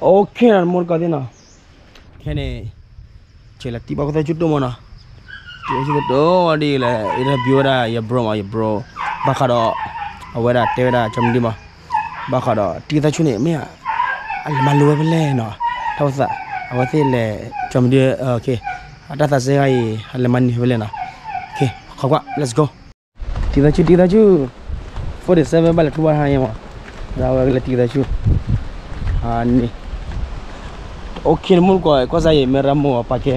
Okay နီၤ တမူတကိးသ့ၣ်နီၤ, ခဲန့ၣ် ဆဲးလၢတံၢ်ဘၣ်ခိၣ်သၣ်ဆူၣ်တိၢ်မးနီၤ, တံၢ်ဘၣ်ခိၣ်သၣ်ဆူၣ်တိၢ်ဒ်လဲၣ် interview ဝဲဒၣ်ယ bro မး ယ bro, ဘၣ်ဃးဒီး အဝဲဒၣ်တဲဝဲဒၣ်ကၠီမဒုမး, ဘၣ်ဃးဒီးတံၢ်ဘၣ်ခိၣ်သၣ်ဆူၣ်န့ၣ် မ့ၢ် အလဲၤမၤလိဝဲဖဲလဲၣ်နီၤ, တၢ်အိၣ်သး အဝဲသ့ၣ်လဲၤ ကၠီမဒု okay, အတၢ်သးစဲအံၤ အလဲၤမၤန့ၢ်ဖဲလဲၣ်နီၤ, okay, ခီကွၢ် let's go. တံၢ်ဘၣ်ခိၣ်သၣ်ဆူၣ် တံၢ်ဘၣ်ခိၣ်သၣ်ဆူၣ် forty-seven ဘၣ်လဲၤထူၣ်ဘၣ်ဟါညါမး, ဒီးအဝဲကလဲၤတံၢ်ဘၣ်ခိၣ်သၣ်ဆူၣ် ဟါန့ၣ်, okay တမူတကိး ကွၢ်စၢ်အံၤ မ့ၢ်ရၤမိၢ်အပာ်ကဲ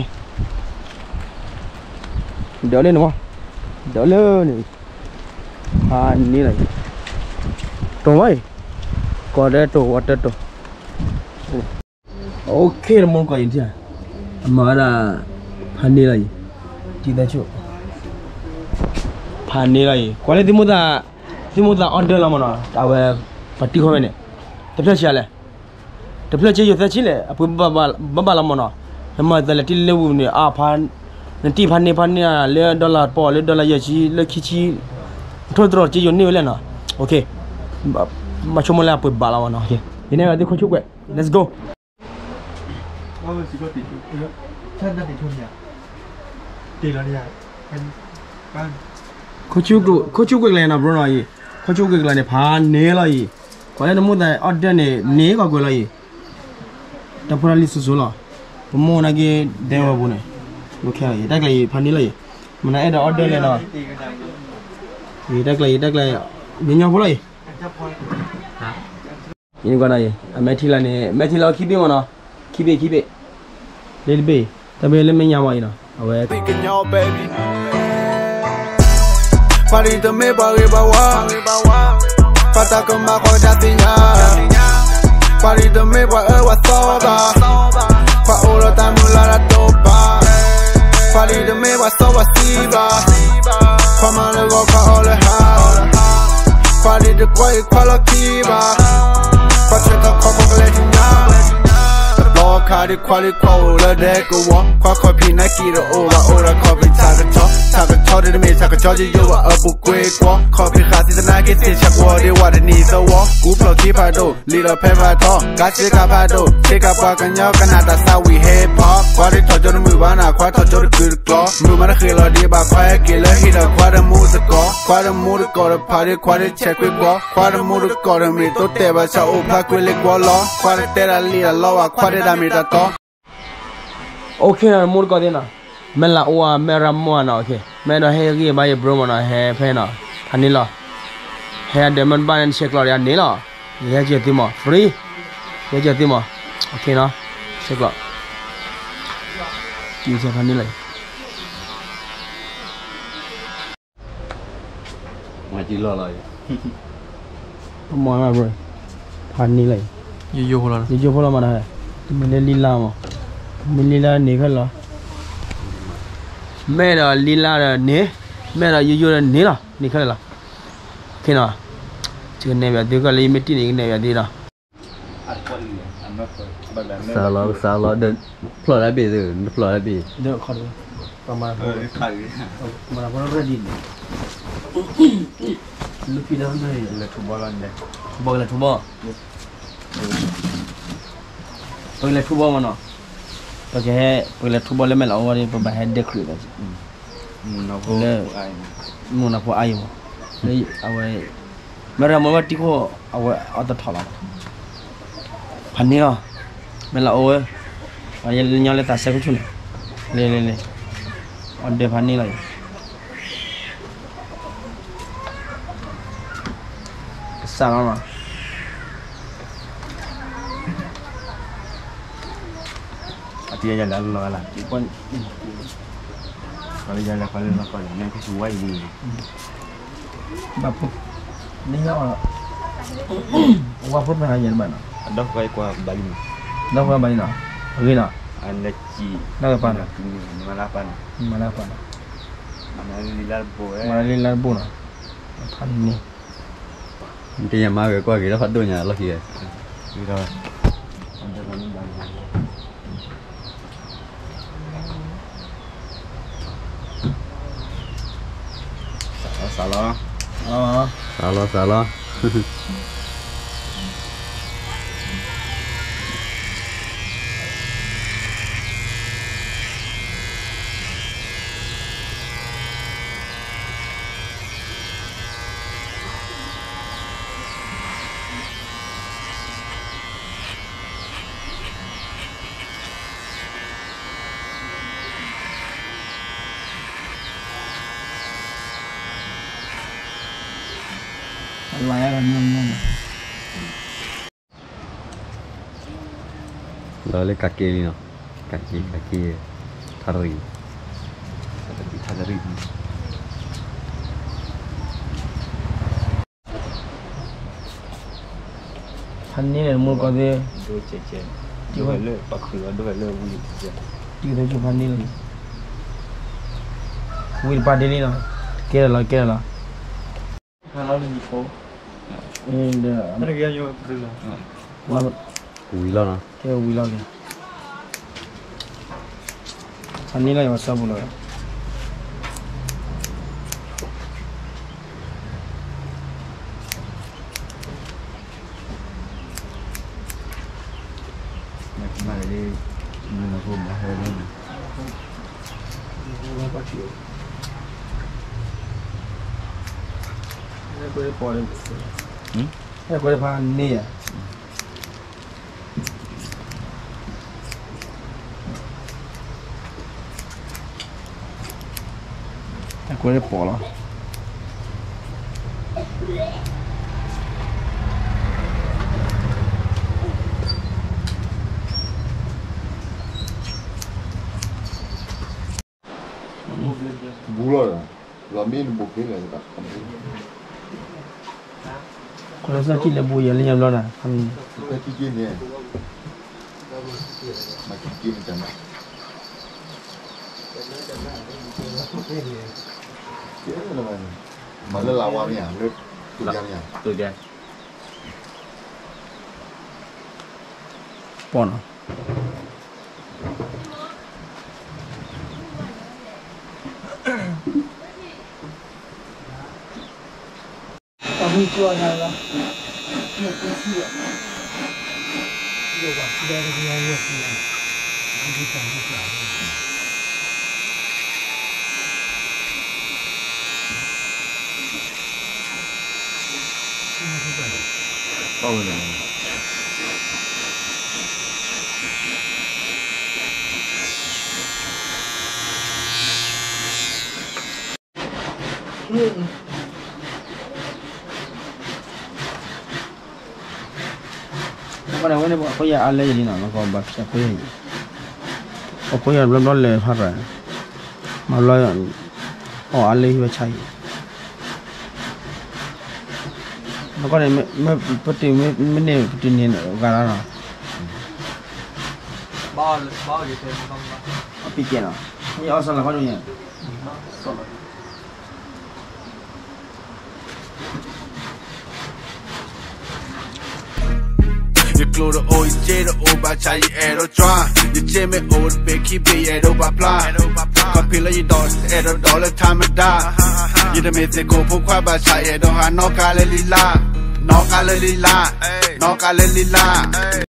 ဒီးလၢန့ၣ်မး, ဒီးလၢန့ၣ်, ဖးန့ၢ်လီၤအံၤ, တိၤဝဲအံၤ, ကီးဒဲတိၤဝဲတတိၤ, okay တမူတကိးအံၤ, အမၤဝဲဒၣ် ဖးန့ၢ်လီၤအံၤ, တံၢ်ဘၣ်ခိၣ်သၣ်ဆူၣ် ဖးန့ၢ်လီၤအံၤ, ကွၢ်လၢသုမိၢ်သး, သုမိၢ်သး order လီၤမးနီၤ, အဝဲ ပှၤတံၢ်ဃီဝဲန့ၣ်, တဖျၢၣ်ဆံးလဲၣ်, တဖျၢၣ်ဆံးယိၤသၢဆံးလဲၣ်, အပှ့ၤဘၣ်ဘၣ်လီၤမးနီၤ, နမၤသးလဲၤတံၢ်လၢဝူၤန့ၣ် အါဖး, နတံၢ်ဖးန့ၢ်ဖးန့ၢ်လၢ dollar တပီၢ် လၢ dollar ယဲၢ်ဆံ လၢခံဆံ, ထိၣ်သတြီၤက့ယိၤန့ၢ်ဝဲလဲၣ်နီၤ, okay, ဘၣ်ဆိကမိၣ်လၢအပှ့ၤဘၣ်လီၤမးနီၤ, ယန့ၢ်ဝဲသုခိၣ်ဆူၣ်ကွဲး, let's go. ခိၣ်ဆူၣ်ကွဲးကျဲၤနီၤ bro နီၤအံၤ, ခိၣ်ဆူၣ်ကွဲးကျဲၤန့ၣ် ဖးန့ၢ်လီၤအံၤ, ကွၢ်လၢနမိၢ်သး order န့ၣ် န့ၢ်ကီးကွဲးလီၤအံၤ, တၢ်ဖိတၢ်လံၤစိၤစိၤလီၤ, ပမိၢ်နာ်က့ ဒဲဝဲပူၤန့ၣ်, တၢ်ကျဲၤအံၤ ဖးန့ၢ်လီၤအံၤ, မနုၤအဲၣ်ဒိး order လဲၣ်နီၤ, တၢ်ကျဲၤအံၤ တၢ်ကျဲၤ, ညီညီဖိလီၤအံၤ ယကွၢ်နီၤအံၤ အမဲာ်ထံလၢ်န့ၣ် မဲာ်ထံလၢ်ခံဘ့ၣ်မးနီၤ, ခံဘ့ၣ် ခံဘ့ၣ်, လၢတဘ့ၣ် တၢ်ဘ့ၣ်လၢမဲာ်ညါမးအံၤနီၤ, အဝဲ ပှၤဒ်တမ့ၢ်ပှၤဂ့ၤပှၤဝါ, ပှၤတၢ်ကမၣ်ဃီတၢ်သ့ၣ်ညါ, ပှၤဒ်တမ့ၢ်ပှၤအၢပှၤသီဘၣ်, ပှၤအိၣ်ဒီးတၢ်မုၢ်လၢ်တၢ်တိာ်ပာ်, ပှၤဒ်တမ့ၢ်ပှၤစီပှၤဆှံဘၣ်, ပှၤမၤလၢဂီၤ ပှၤအီၣ်လၢဟါ, ပှၤဒ်တကွၢ်အံၤခွါလီၢ်ခံဘၣ်, ပှၤဆဲးထီၣ်ခီဖီကလဲၤထူၣ်ညါ, တဘျီခါဒ်ခွါဒ်ခွါအိၣ်လၢဒဲကဝီၤ, ခွါခီၣ်ဖံးနၢ်ကံၢ်တအိၣ်ဘၣ်အိၣ်ဒီးခီၣ်ဖံးဆၣ်ကဆီ, ဆၣ်ကဆီဒ်တမ့ၢ်ဆၣ်ကဆီယိယိဘၣ်အပူၤကွ့ကွီ, ခီၣ်ဖံးဃာ်သံသနာ်က့သ့ၣ်ဆၣ်ကဝီၤဒ်ဝဲတနံၤသဝီ, ကူဖျိးခံဖးဒိၣ် လံာ်ဒီးဖဲဖးထီ, ကါစ့ကါဖးဒိၣ် ဆ့ကၤပှၤကညီကနၣ်တၢ်သးဝံၣ်ဟ့ၣ်ဖီ, ခွါဒ်ထီၣ်ကၠိတမုာ်ဘၣ်နၤ ခွါထီၣ်ကၠိတကုာ်တကျီ, မုာ်မးတဃ့ၢ်လီၤဒံးဘၣ် ခွါဟဲက့ၤလၢဟံၣ်ဒီးခွါတမူတကိး, ခွါတမူတကိးတဖးဒ်ခွါဒ်ဆဲးကွ့ကွီ, ခွါတမူတကိးတမ့ၢ်တိတဲာ်ဘၣ်ဆၣ်အိၣ်ဖျါကွ့လ့ကွီလီၤ, ခွါတတဲတၢ်လံာ်တၢ်လီဘၣ် ခွါတဲတၢ်မ့ၢ်တၢ်တီ okay နီၤ တမူတကိးသ့ၣ်နီၤ, မဲာ်လၤအိၣ်ဧါ မဲာ်ရၤမိၢ်ဧါနီၤ, okay မ့ၢ်အဲၣ်ဒိးဟဲဂံၢ်ဘါယ bro မးနီၤ, ဟဲဖဲနီၤ, ဖးန့ၢ်လီၤ, ဟဲအဒၢးမ့ၢ်တဘၣ်န့ၣ် ဆဲးကျိးဒီးအန့ၣ်လီၤ, ယဟဲကၢၤသုမး free, ယဟဲကၢၤသုမး, okay နီၤ, ဆဲးကျိး, တံၢ်ဆဲးဖးန့ၢ်လီၤ ပမၤလၢ ဖးန့ၢ်လီၤ, ယိယိဖိလီၤမးနီၤ, တမ့ၢ်လၢလံလါမး, တမ့ၢ်လံလါန့ၣ်ခဲလၢာ်လီၤ, မ့ၢ်ဒီးလံလါဒီးန့ၣ်, မ့ၢ်ဒီးယိယိဒီးန့ၣ်လီၤ, န့ၣ်ခဲလၢာ်လီၤ, okay နီၤ, ယကနဲၣ်ဘၣ်သုကီၢ်လၢယမ့ၢ်တံၢ်န့ၣ် ယကနဲၣ်ဘၣ်သုဒီး စးလီၤ စးလီၤ ဒီး ဖျိးတၢ်ဘ့ၣ်သု နဖျိးတၢ်ဘ့ၣ် ဒီးခီဒီး ပမၤ မၤဖိလီၤရၢၢ်ဒ်န့ၣ် လူဖံဒီး လဲၤထူဘီလီၤန့ၣ် ထူဘီကလဲၤထူဘီ ပကလဲၤထူဘီမးနီၤ ပကဟဲ ပကလဲၤထူဘီလၢမဲာ်လၤအိၣ်ဝဲဒီး ပဘၣ်ဟဲဒဲခရံာ်လီၤ လၢ မုၢ်နၤဖိအါယံၤမး လၢအဝဲ မ့ၢ်ရၤမီဝဲတံၢ်ခိၣ် အဝဲအီၣ်တထီၣ်လီၤ ဖးန့ၢ်လီၤ မဲာ်လၤအိၣ်ဝဲ ပှၤယဲလၢညီလၢသးစဲခိၣ်ဆူၣ်န့ၣ် လဲၤလဲၤလဲၤ အီၣ်ဒၢးဖးန့ၢ်လီၤအံၤ ကစၢ်လီၤနီၤ အတယၤယၤလၢအလီၢ်လၢ် ပှၤလၢယၤလၢပှၤလၢလီၤကီၢ်လၢ မ့ၢ်ကစူၤဝါအံၤန့ၣ် ဘၣ်ဖိ န့ၣ်လီၤ ဝါဖိသၣ်ယဲၢ်တဘၣ်နီၤ အဒီၣ်ကွၢ်ကွၢ်ဘၣ်လံနီၤ ဒီၣ်ကွၢ်ဘၣ်လံနီၤ အဂ့ၤနီၤ အလၢကံ လၢကပၤနီၤ မၤလၢပၤနီၤ မၤလၢပၤနီၤ မၤလၢလံလါတဘိ မၤလၢလံလါတဘိနီၤ ဖးန့ၢ် နတယၤမၤဂ့ၤကွၢ်က့ၤလၢဖးဒိၣ်ညါလီၢ်ခံ စးလီၤ စးလီၤ စးလီၤ စးလီၤ လီၤလၢကးက့လံနီၤ, ကးက့ ကးက့ ထါရံၤ, ထါရံၤ ဖးန့ၢ်န့ၣ် မူကီၢ်သ့ၣ်, ဒိၣ်ကဲကဲ, ဒိၣ်ဝဲလၢပှၤခုးလီၤ ဒိၣ်ဝဲလၢဝံၤ, တံၤသ့ၣ်ဖးန့ၢ်လီၤ, ဝံၤတပၤဒ့လံနီၤ, ကဲလီၤလီၤ ကဲလီၤလီၤ. ဝံၤလီၤနီၤ, ကဲဝံၤလီၤက့ၤ, ဖးန့ၢ်လီၤယွၤဆၢပူၤလီၤ. ဟဲကွဲဖးန့ၢ်ဧါ. ဟဲကွဲပိာ်လီၤ. ဘူးလီၤ, လီၤမ့ၢ်တဘူးဖဲလဲၣ်, ခီလီၤစၢ်ထံၣ်လၢဘူးယဲၢ်လၢညါဘျီနၤ, မၤလၢလၢဝါမ့ၢ်ဧါ, လၢတူၢ်ဒၣ်မ့ၢ်ဧါ, ပီၢ်နီၤ. အဝဲန့ၣ် အခိၣ်ယၤအါလဲၢ်ယၤလံနီၤ, လီၤကီဘၣ်ဖျဲးအခိၣ်ယၤ, အခိၣ်ယၤဘျီဘျီလဲၤဖးရၤ, မၤဘျီ, အီၣ်အါလဲၢ်ဟံၣ်ဝဲဆါအံၤ, လီၤကီန့ၣ်, ပတုၤမ့ၢ်န့ၢ် ပတုၤန့ၢ်ဂၤလီၤနီၤ, အပံကဲနီၤ, မ့ၢ်အီၣ်စၢ်လီၤကီဒိၣ်ညါ ယကျိတအိၣ် ယစ့တအိၣ် ဘၣ်ဆၣ်ယအဲၣ်ဒိးကွၢ်, ယစ့မ့ၢ်အိၣ်တဘ့ၣ်ခံဘ့ၣ် ယအဲၣ်ဒိးပာ်ဖျါ, ခီဖျိလၢယဒီး အဲၣ်ဒိးဒီးလၢထါမတၤ, ယတမ့ၢ်သ့ၣ်ခိၣ်ဖိခွါ ဘၣ်ဆၣ်ယအဲၣ်ဒိးဟးနီၣ်ကါလၢလံလါ, နီၣ်ကါလၢလံလါ, နီၣ်ကါလၢလံလါ.